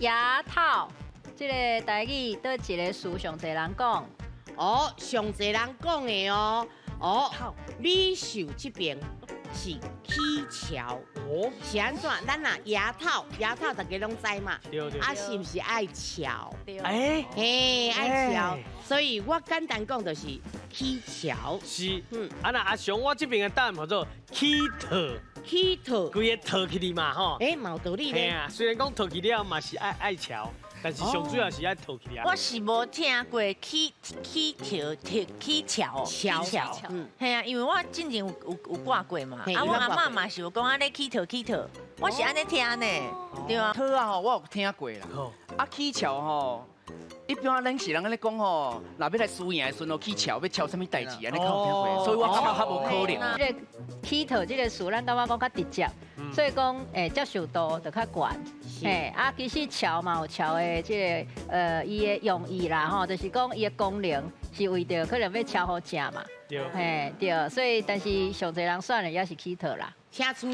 牙套，這个台語佗一个詞上濟人講？哦，上濟人講的哦，哦，美秀這邊是起蹺。是按怎？咱若牙套，牙套大家攏知嘛？對對。啊，是毋是愛蹺？哎，嘿，愛蹺。所以我簡單講就是起蹺。是，啊那阿雄，我這邊的答案叫做起套。起套。規个套起來嘛，吼。欸，嘛有道理咧。嘿啊，雖然講套起了嘛是愛愛蹺，但是上主要是愛套起來。我是無聽過起起跳跳起蹺起蹺，嘿啊，因為我進前有掛過嘛，啊，我阿嬤嘛是有講按呢起套起套，我是按呢聽呢，對啊。套啊吼，我有聽過啦。啊，起蹺吼，一般咱是人按呢講吼，若欲來輸贏的時陣起蹺，欲蹺啥物代誌，按呢較有聽過，所以我感覺較無可能。這個起套這個詞，咱感覺講較直接，所以講接受度就較懸。嘿，啊，其實蹺嘛有蹺的這个伊的用意啦，吼，就是講伊的功能是為著可能欲蹺予正嘛。對。嘿，對，所以但是上濟人選的也是起套啦。請出。